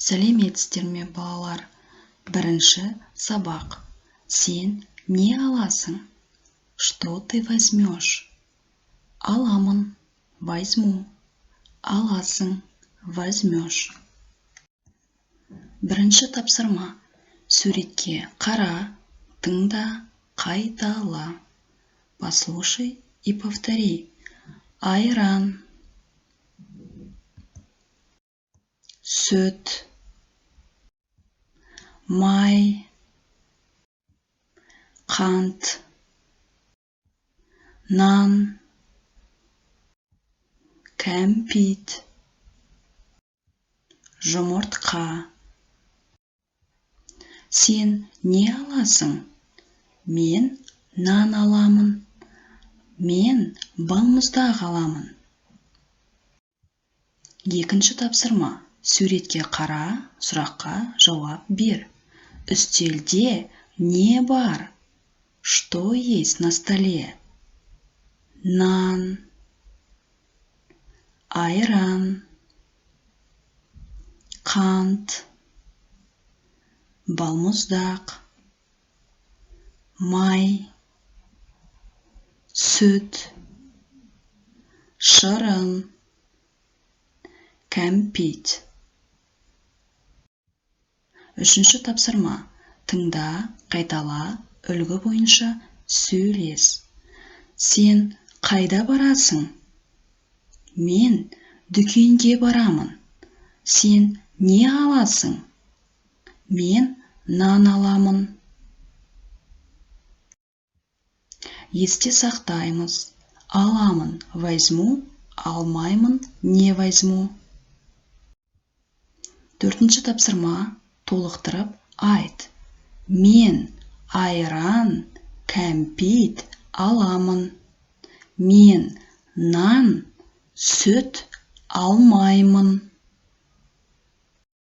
Сәлеметсіздер ме, балалар! Бірінші сабақ. Сен не аласың? Что ты возьмешь? Аламын — возьму, аласың — возьмешь. Бірінші тапсырма. Суретке қара, тыңда, қайтала. Послушай и повтори. Айран, сүт, май, қант, нан, кәмпит, жұмыртқа. Сен не аласың? Мен нан аламын. Мен балмұздақ аламын. Екінші тапсырма. Суретке қара, сұраққа жауап бер. Үстелде не бар? Что есть на столе? Нан, айран, қант, балмұздақ, май, сүт, шырын, кәмпит. Үшінші тапсырма. Тыңда, қайтала, үлгі бойынша сөйлес. Сен қайда барасың? Мен дүкенге барамын. Сен не аласың? Мен нан аламын. Есте сақтаймыз. Аламын — возьму, алмаймын — не возьму. Төртінші тапсырма. Толықтырып айт. Мен айран, кәмпит аламын. Мен нан, сүт алмаймын.